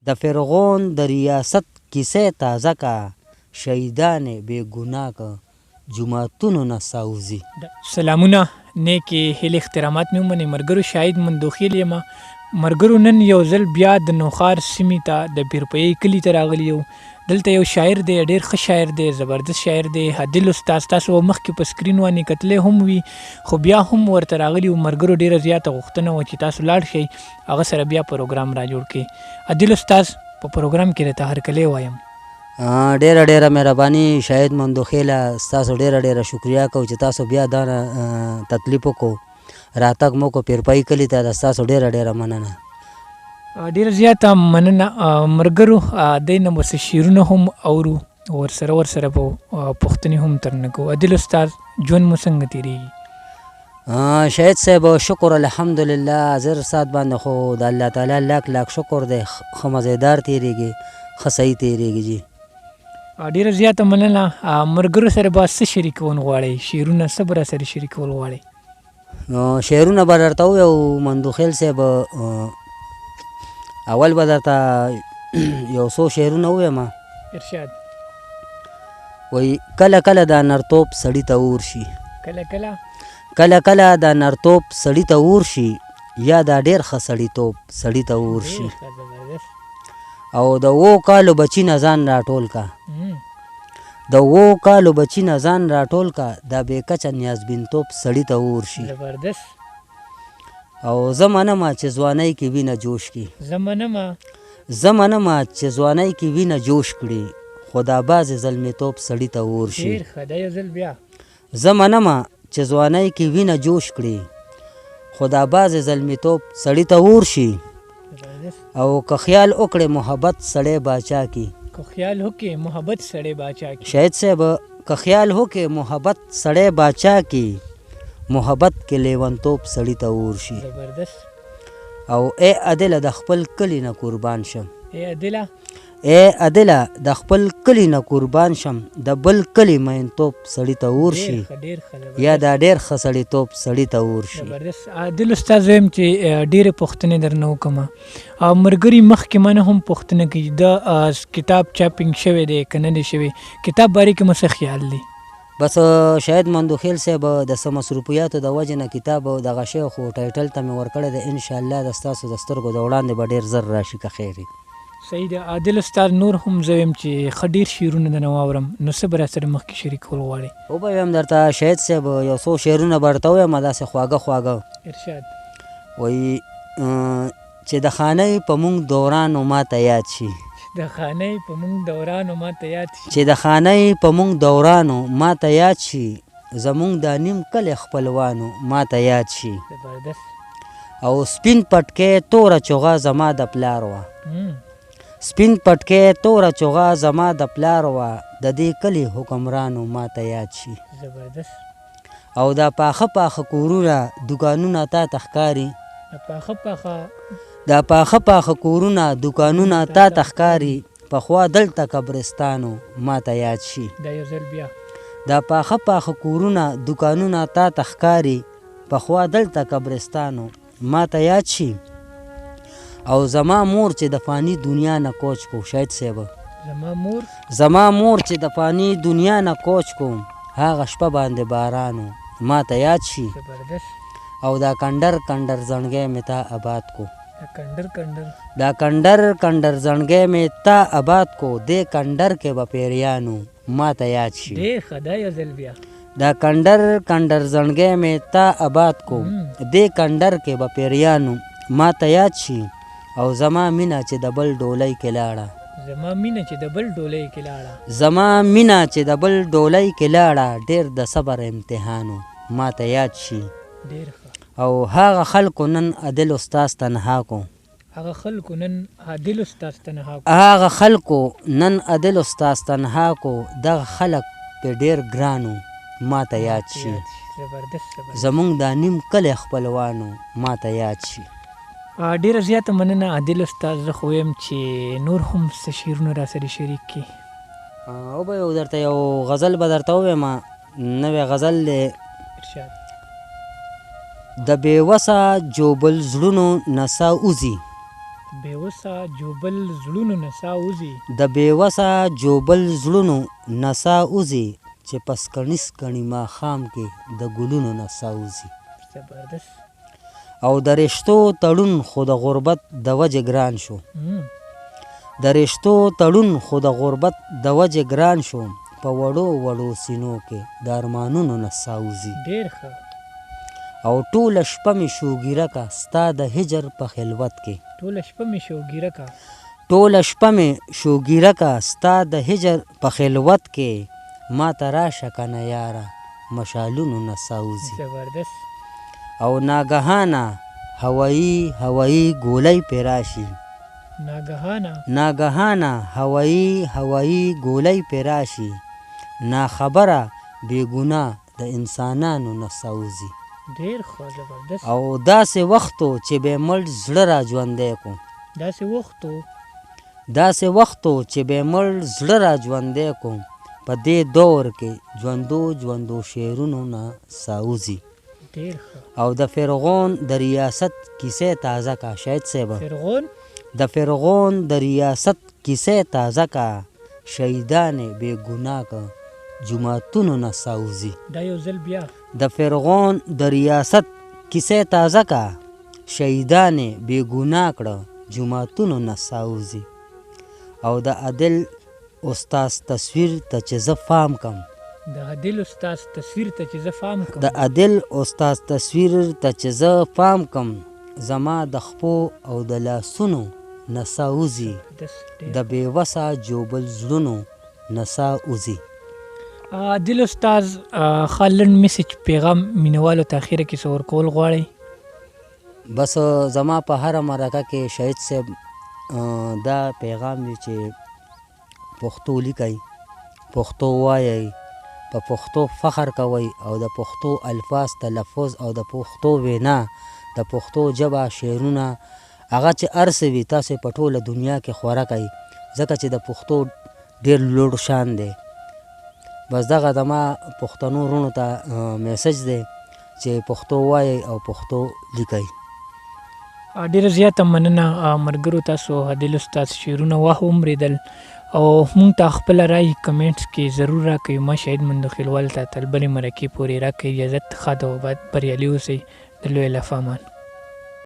د فرغون د ریاست کیسه تازه کا، شهیدان بې ګناه که جوماتونو نه ساوځي. سلامونه نیکې هیلې اخترامات مې ومنئ مرګرو شاهد مندوخیل یم مرګرو نن یو ځل بیا د نوښار سیمې ته د پیرپیۍ کلي ته راغلي یو دلته یو شاعر دی ډیر ښه شاعر دی زبردست شاعر دی عادل استاد تاسو به مخکې په سکرین باندې کتلی هم وي خو بیا هم ورته راغلي یو مرګرو ډیره زیاته غوښتنه وه چې تاسو لاړ شئ هغه سره بیا پروګرام را جوړ کړئ عادل استاد په پروګرام کې درته هرکلی وایم. ډیره ډیره مهرباني شاهد مندوخیله ستاسو ډیره ډیره شکریا کوو چې تاسو بیا دا تکلیف وکړو راتګ مو وکړو پیرپای کلي ته د ستاسو ډیره ډیره مننه. ډیره زیاته مننه مرګرو دی نه به څه شعرونه هم اورو ورسره ورسره به پوښتنې هم ترنه کوو عادل استاد ژوند مو څنګه تیریږي؟ شاهد صاحب شکر الحمدلله حاضر سات باندې خو د الله تعالی لاک لاک شکر دی ښه مزیدار تیریږي ښه صحیح تیریږي جی. ډیره زیاته مننه مرګرو سره به څه شریکول غواړئ شعرونه څه به راسره شریکول غواړئ؟ نو شعرونه به درته ووایو مندوخیل صاحب اول به درته یو څو شعرونه ووایم. ارشاد. وایي کله کله دا نرتوب سړي ته اور شي. کله کله. کله کله دا نرتوب سړي ته اور شي یا دا ډېر ښه سړیتوب سړي ته اور شي. او د اوو کالو بچي نه ځان راټول کا. د اوو کالو بچي نه ځان راټول کا دا بې کچه نیازبینتوب سړي ته اور شي. زبردست. او زه منمه چې ځوانۍ کې وینه جوش کړي. زه منمه. زه منمه چې ځوانۍ کې وینه جوش کړي خو دا بعضې زلمیتوب سړي ته اور شي. ډېر ښه دا یو ځل بیا. زه منمه چې ځوانۍ کې وینه جوش کړي خو دا بعضې زلمیتوب سړي ته اور شي. او که خیال وکړې محبت سړی باچا کی. که خیال وکړې محبت سړی باچا کی. شاهد صاحب که خیال وکړې محبت سړی باچا کی محبت کې لیونتوب سړي ته اور شي. زبردست. او ای عادله د خپل کلي نه قربان شم. ای عادله. ای عادله د خپل کلي نه قربان شم د بل کلي مینتوب سړي ته اور شي یا دا ډېر ښه سړیتوب سړي ته اور شي. زبردست عادل استاد وایم چې ډېرې پوښتنې درنه وکړم او مرګري مخکې منه هم پوښتنه کوي د کتاب چاپینګ شوی دی که نه دی شوی کتاب باره کې مو څه خیال دی؟ بس شاهد مندوخیل صاحب د څه مصروفیاتو د وجې نه کتاب دغه شی خو ټایټل ته مې ورکړی دی انشاءالله د ستاسو د سترګو د وړاندې به ډېر زر راشي که خیر وي. صحیح ده عادل استاد نور هم زه ویم چې ښه ډیر شعرونه درنه واورم نو څه به راسره مخکې شریکول غواړې؟ وبه ویم درته شاهد صاحب یو څو شعرونه به درته ووایم داسې خواږه خواږه. ارشاد. وایي چې د خانۍ په مونږ دوران و ماته یاد شي. چې د خانۍ په مونږ دوران و ماته یاد شي. چې د خانۍ په مونږ دوران و ماته یاد شي زمونږ دا نیم کلی خپلوان و ماته یاد شي. زبردست. او سپین پټکی توره چوغه زما د پلار وه. سپین پټکی توره چوغه زما د پلار وه د دې کلي حکمران و ماته یاد شي. زبردست. او دا پاخه پاخه کورونه دوکانونه تا ته ښکاري. دا پاخه پاخه. دا پاخه پاخه کورونه دوکانونه تا ته ښکاري پخوا دلته قبرستان و ماته یاد شي. دا یو ځل بیا. دا پاخه پاخه کورونه دوکانونه تا ته ښکاري پخوا دلته قبرستان و ماته یاد شي. او زما مور چې د فاني دنیا نه کوچ کو شاهد صاحب. زما مور. زما مور چې د فاني دنیا نه کوچ کو هغه شپه باندې باران و ماته یاد شي. زبردست. او دا کنډر کنډر زڼګی مې تا اباد کو. دا کنډر کنډر. دا کنډر کنډر زڼګی مې تا اباد کو دې کنډر کې به پیریان وو ماته یاد شي. ډېر ښه دا یو ځل بیا. دا کنډر کنډر زڼګی مې تا اباد کو دې کنډر کې به پیریان وو ماته یاد شي. او زما مینه چې د بل ډولۍ کې لاړه. زما مینه چې د بل ډولۍ کې لاړه. زما مینه چې د بل ډولۍ کې لاړه ډېر د صبر امتحان و ماته یاد شي. ډېر ښه. او هغه خلکو نن عادل استاد تنها کو. هغه خلکو نن عادل استاد تنها کو. هغه خلکو نن عادل استاد تنها کو دغه خلک پې ډېر ګران وو ماته یاد شي. زمونږ دا نیم کلی خپلوان وو ماته یاد شي. ډېره زیاته مننه عادل استاد زه خو وایم چې نور هم څه شعرونه راسره شریک کړي. وبه یو درته یو غزل به درته ووایم نوی غزل دی. ارشاد. د بې وسه ژوبل زړونو نه ساه وځي. بېوسه جوبل زړونو نه ساه وځي. د بېوسه جوبل زړونو نه ساه وځي چې په سکڼي سکڼي ماښام کې د ګلونو نه ساه وځي. زبردست. او د رشتو تړون خو د غربت د وجې ګران شو. د رشتو تړون خو د غربت د وجې ګران شو په وړو وړو سینو کې د ارمانونو نه ساه وځي. ډېر ښه. او ټوله شپه مې شوګیره کا ستا د هجر په خلوت کې. ټوله شپه مې شوګیره کا. ټوله شپه مې شوګیره کا ستا د هجر په خلوت کې ماته راشه کنه یاره مشالونو نه ساه وځي. زبردست. او ناګهانه هوایي هوایي ګولۍ پرې راشي. ناګهانه. ناګهانه هوایي هوایي ګولۍ پرې راشي ناخبره بې ګناه د انسانانو نه ساه وځي. ډېر ښه زبردست. او داسې وخت و چې به مړ زړه را ژوندی کو. داسې وخت و. داسې وخت و چې به مړ زړه را ژوندی کو په دې دور کې ژوندو ژوندو شعرونو نه ساه وځي. ډېر ښه. او د فرغون د ریاست کیسه تازه کا شاهد صاحب. فرغون؟ د فرغون د ریاست کیسه تازه کا شهیدان یې بې ګناه که جوماتونو نه ساه وځي. دا یو ځل بیا. د فرغون د ریاست کیسه تازه کا شهیدان یې بې ګناه کړه جوماتونو نه ساه وځي. او د عادل استاد تصویر ته چې زه فام کم. د عادل استاد تصویر ته چې زه فام کم. د عادل استاد تصویر ته چې زه فام کم زما د خپو او د لاسونو نه ساه وځي. د بې وسه جوبل زړونو نه ساه وځي. عادل استاد ښه لنډ میسج پیغام مینوالو ته اخیره کې څه ورکول غواړئ؟ بس زما په هره مرکه کې شهید صاحب دا پیغام وي چې پښتو لیکئ، پښتو وایئ، په پښتو فخر کوئ او د پښتو الفاظ تلفظ او د پښتو وینا د پښتو ژبه شعرونه هغه چې هر څه وي تاسو یې په ټوله دنیا کې خوره کړئ، ځکه چې د پښتو ډېر لوړ شان دی. بس دغه زما پښتنو وروڼو ته میسج دی چې پښتو وایئ او پښتو لیکئ. ډیره زیاته مننه مرګرو، تاسو عادل استاد شعرونه واه ومریدل او مونږ ته خپله رای کمنټس کې ضرور راکوي. ما شاهد مندوخیلوال ته تر بلې مرکې پورې راکوي اجازت. ښاد او آباد، بریالي اوسئ، د لوی الله په امان.